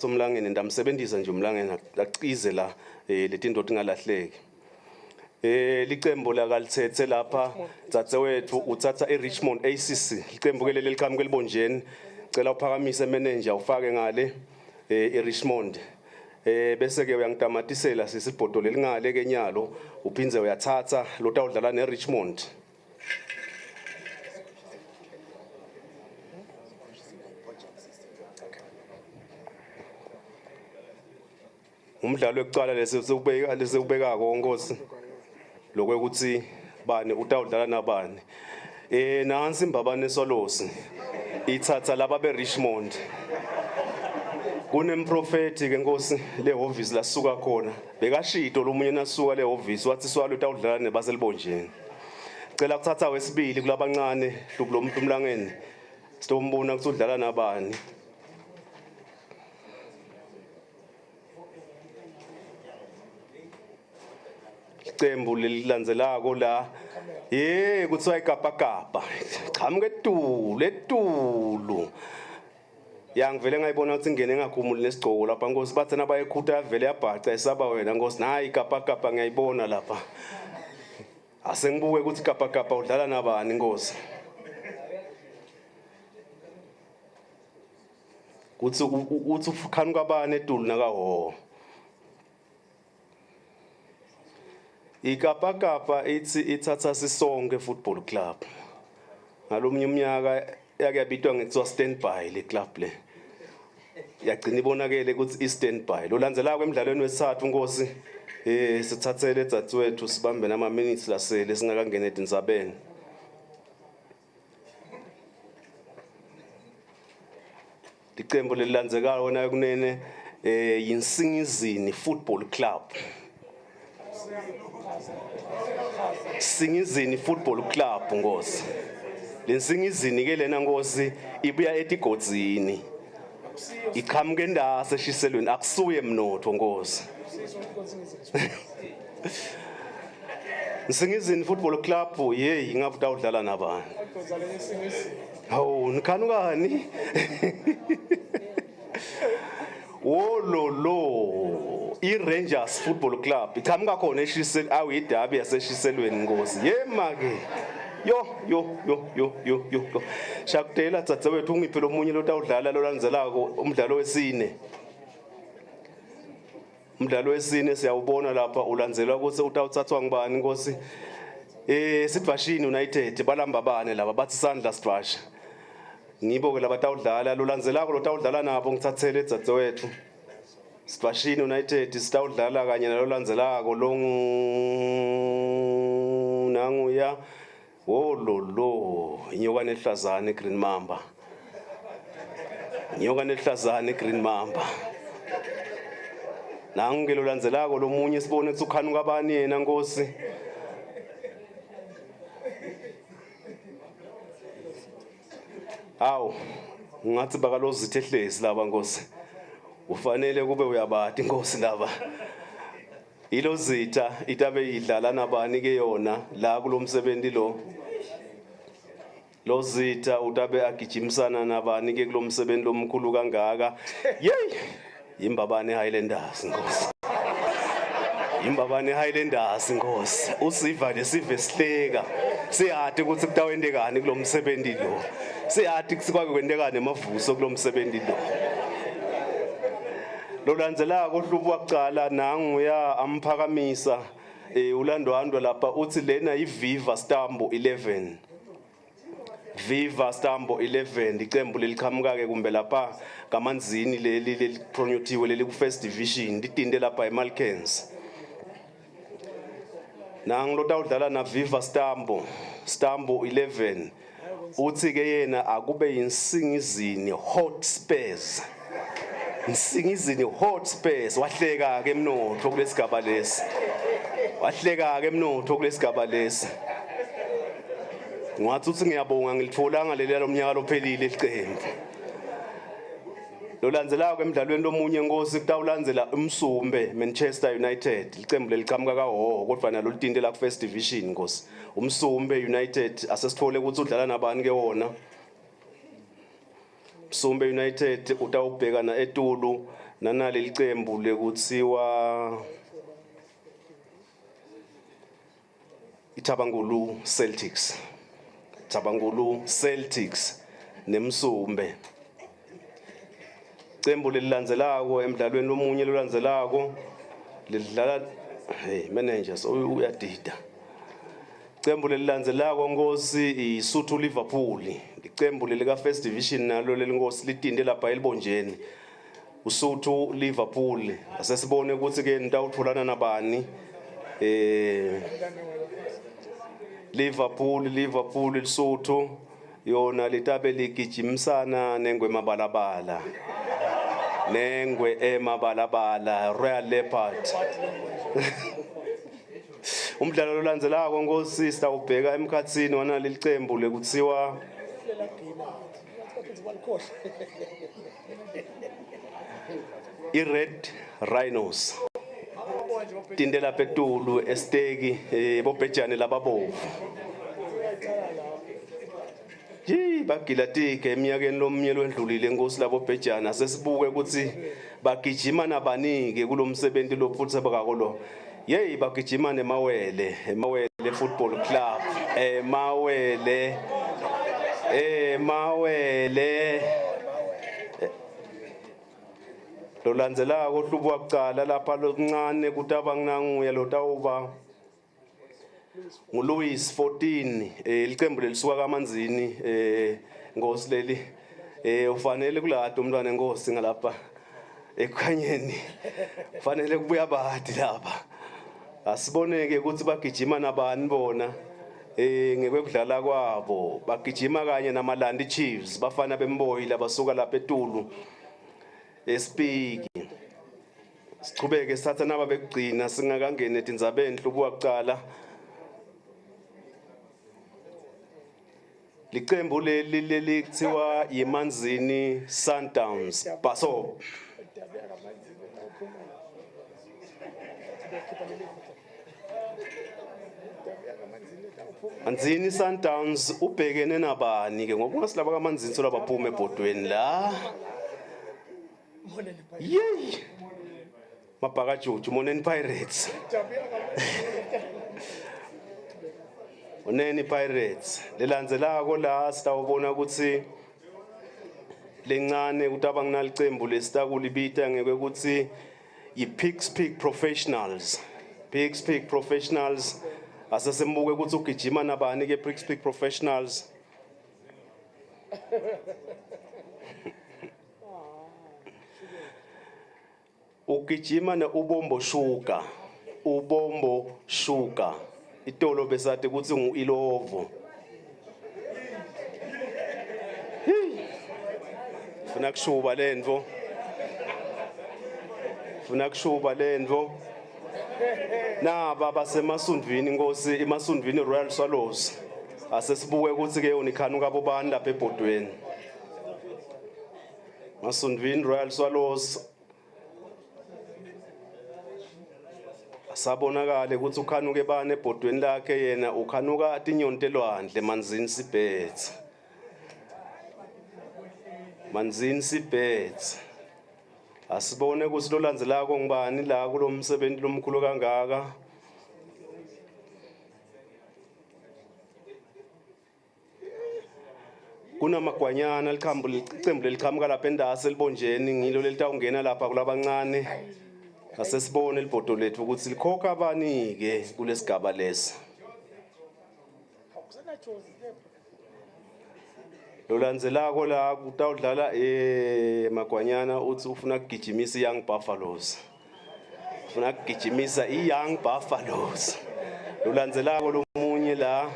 Umlangeni ndamsebenzisa nje umlangeni acize la letinto tingalahleki. Licembu lakalitsetse lapha dzadzewethu uthatha iRichmond ACC licembu ke leli liqhamuka elibonjeni. Cela uphakamise manager ufake ngale iRichmond. Bese ke uyangitamatisela sisibhodo lelingale ke nyalo uphindze uyathatha lotawudlala neRichmond. Umdlalo wekucala lesiwubeka lesiwubekako Nkosi lokwekuthi bani utawudlala nabani. Nansi Imbabane Swallows ithatha laba beRichmond. Kunemprofeti ke Nkosi lehhovisi lasuka khona. Bekashito lomunye nasuka lehhovisi wathi Swallow utawudlala nebaselibonjeni. Cela kuthatha wesibili kulabancane hlubu lomntu umlangeni. Sitombona ukuthi udlala nabani. Icembu lelilandzelako la ye kuthiwa igabhagabha chamuka etulu etulu ya ngivele ngayibona ukuthi ingene engakhumuli nesigcoko lapha nkosi bathe nabayekhuta yavele yabhaca esaba wena nkosi nayi igabhagabha ngiyayibona lapha asengibuke ukuthi igabhagabha udlala nabani nkosi kuthi uthi ukhani kwabani etulu nakahoho. Ikapakapa ithi ithatha Sisonke Football Club. Ngalomnye umnyaka yake yabitwa ngekuthiwa standby le club le. Yagcina ibonakele ukuthi i standby. Lo landzelako emidlalweni wesithathu Nkosi sithathele dzadzewethu sibambe nama minutes lasele singakangena etindzabeni. Licembu lelilandzekayo wona kunene yiNsingizini Football Club. Singizini Football Club Nkosi. Lensingizini ke lena Nkosi ibuya etigodzini. Iqhamuka endase eshiselweni akusuye mnotho Nkosi. Nsingizini Football Club hey ngabe utawudlala nabani? Hawu nikhanukani? Wololo iRangers Football Club iqhamuka khona eshisel awu idabi yaseshiselweni Nkosi. Yema ke. Yo yo yo yo yo yo. Shakudela dzadzewethu ungiphe lomunye lotawudlala lolandzelako umdlalo wesine. Umdlalo wesine siyawubona lapha ulandzelwa ukuthi utawuthathwa ngubani Nkosi. Sidvashini United balamba bane laba bathi sandla sidvasha. Ngibo ke labatawudlala lolandzelako lotawudlala nabo ngithathele dzadzewethu. Sidvashini United sitawudlala kanye nalolandzelako longu nanguya wololo inyoka nehlazane Green Mamba. Inyoka nehlazane Green Mamba. Nangu ke lolandzelako lomunye sibone ukuthi ukhanuka bani yena Nkosi. Awu ngathi bakalozithe ehlezi laba Nkosi. Ufanele kube uyabati Nkosi laba. Ilozitha itabe idlala nabani ke yona la kulomsebenzi lo. Lozitha utabe agijimisana nabani ke kulomsebenzi lomkhulu kangaka. Yey! Imbabane Highlanders Nkosi. Imbabane Highlanders Nkosi. Usiva nje sive sihleka. Siyati ukuthi kutawendekani kulomsebenzi lo. Siyati ukuthi kwake kwentekani emavuso kulomsebenzi lo. Lolandzelako hlubu wakucala nangu ya amphakamisa ulandwandwa lapha uthi lena yiViva Stambo 11. Viva Stambo 11 icembu leliqhamuka ke kumbe lapha kamanzini leli lelipromotiwe leli ku first division litinte lapha eMalkens. Nangu lotawudlala na Viva Stambo Stambo 11 uthi ke yena akube yinsingizini Hot Spurs. Nsingizini Hot Spurs wahleka ke mnotho kulesigaba lesi. Wahleka ke mnotho kulesigaba lesi. Ngathi uthi ngiyabonga ngilitholanga leli lomnyaka lophelile licembu. Lolandzelako emidlalweni lomunye Nkosi kutawulandzela Umsumbe Manchester United licembu leliqhamuka kaHoho kodwa nalo litinte la ku first division Nkosi. Umsumbe United asesithole ukuthi udlala nabani ke wona. Msumbe United utawubhekana etulu nanali licembu lekutsiwa iThabangulu Celtics. Thabangulu Celtics neMsumbe. Cembu lelilandzelako emdlalweni lomunye lolandzelako lidlala hey manager so uyadida. Cembu lelilandzelako Nkosi iSuthu Liverpool. Licembu lelika First Division nalo lelinkosi litinde lapha elibonjeni. Usuthu Liverpool asesibone ukuthi ke nitawutholana nabani eh Liverpool Liverpool Lesotho yona litabe ligijimisana nengwe mabalabala nengwe emabalabala Royal Leopard umdlalo lolandzelako nkosi sitawubheka emkhatsini wanaleli cembu lekutsiwa i-Red Rhinos tinte lapha etulu esiteki eh, bobhejane lababovu Yi bagila tike eminyakeni lomunye lwendlulile inkosi labobhejane asesibuke ukuthi bagijima nabanike kulomsebenzi lo futhi bakako lo yeyi bagijima nemawele emawele football club emawele emawele lolandzelako hlubuka kucala lapha lokuncane kutaba nginanguye lotawuba nguLouis 14 eh licembu lelisuka kaManzini eh Nkosi leli eh ufanele kulada umntwana enkosi ngalapha ekukhanyeni fanele kubuya badi lapha asiboneke ukuthi bagijima nabani bona eh ngekwekudlala kwabo bagijima kanye namalandi Chiefs bafana bemboyi labasuka lapha etulu esipiki sichubeke sithatha naba bekugcina singakangeni etindzabeni hlubuka kucala licembu leli leli kuthiwa yimanzini Sundowns Baso Manzini Sundowns ubhekene nabani ke ngoba ungasilaba kaManzini sola baphuma ebhodweni la Yey Mabhakajuju Moneni Pirates Moneni Pirates lelandzelako la sitawubona ukuthi lencane kutaba nginalicembu lesitakulibita ngekuthi yi-Picks Peak Professionals Picks Peak Professionals asesembuke ukuthi ugijima nabani ke Picks Peak Professionals Ugijima ne-Ubombo Sugar. Ubombo Sugar. Itolo besati ukuthi ngu-Ilovo. Funa kushuba lentfo. Funa kushuba lentfo. Naba basemasundvini Nkosi, imasundvini Royal Swallows. Asesibuke ukuthi ke unikhanuka bobani lapha ebhodweni. Masundvini Royal Swallows asabonakale ukuthi ukhanuke bani ebhodweni lakhe yena ukhanuka tinyoni telwandle manzini sibhetsi manzini sibhetsi asibone ukuthi lolandzelako ngubani la kulomsebenzi lomkhulu kangaka Kunamagwanyana likhambo licembu leliqhamuka lapha endasi elibonjeni ngilo lelitawungena lapha kulabancane. Asesibone libhodo lethu ukuthi likhokha bani-ke kulesigaba lesi. Lolandzelako la kutawudlala eh Magwanyana uthi ufuna kugijimisa iYoung Buffaloes. Ufuna kugijimisa iYoung Buffaloes. Lolandzelako lomunye la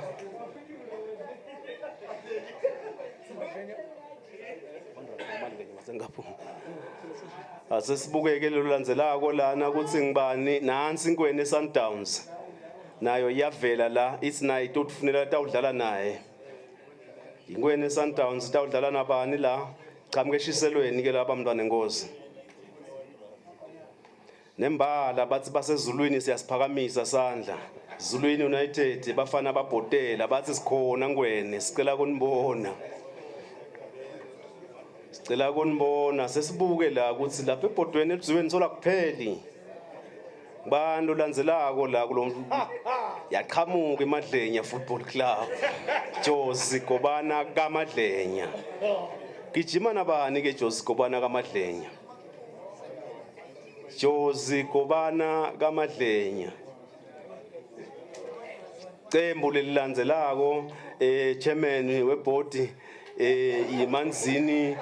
Asesibukeke lolandzelako lana ukuthi ngibani nansi inkweni Sundowns. Nayo iyavela la ithi nayo itokufunela tawudlala naye. Inkwene Sundowns itawudlala nabani la? Chamuka eshiselweni ke laba mntwana enkosi. Nembala bathi basezulwini siyasiphakamisa sandla. Zulwini United bafana babhotela bathi sikhona ngwene sicela kunibona. Cela kunibona sesibuke la ukuthi lapha ebhodweni eludziweni sola kupheli. Bani lolandzelako la kulo yaqhamuka iMadlenya Football Club. Jozi Gobana kaMadlenya. Gijima nabani ke Jozi Gobana kaMadlenya? Jozi Gobana kaMadlenya. Cembu lelilandzelako eh chairman webhodi eh yiManzini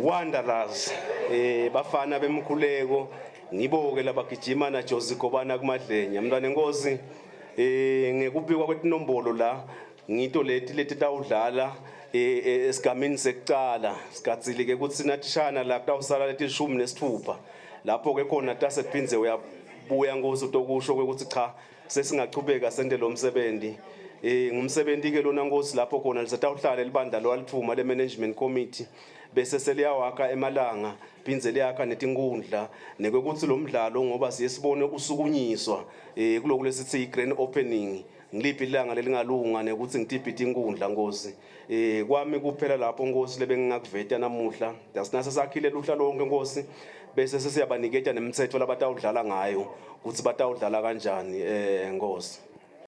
Wanderers eh bafana bemkhuleko ngibo ke labagijima na Jozi Gobana kuMadlenya mntwana enkosi eh ngekubikwa kwetinombolo la ngito leti leti tawudlala eh, eh, esigamini sekucala sigatsile ke kutsi natishana la kutawusala letishumi nesitfupha lapho ke khona tase phindze uyabuya nkosi utokusho ukuthi cha sesingachubeka sente lo msebenzi eh ngumsebenzi ke lona nkosi lapho khona lisatawuhlala libandla lwalithuma le management committee bese seliyawakha emalanga phindze liyakha netinkundla nekwekutsi lo mdlalo ngoba siye sibone usukunyiswa eh kuloku lesithi i-grand opening ngiliphi ilanga lelingalunga nekuthi ngitiphi tinkundla nkosi eh kwami kuphela lapho nkosi lebengingakuveta namuhla dasinase sakhile luhla lonke nkosi bese sesiyabaniketa nemitsetfo labatawudlala ngayo ukuthi batawudlala kanjani eh nkosi.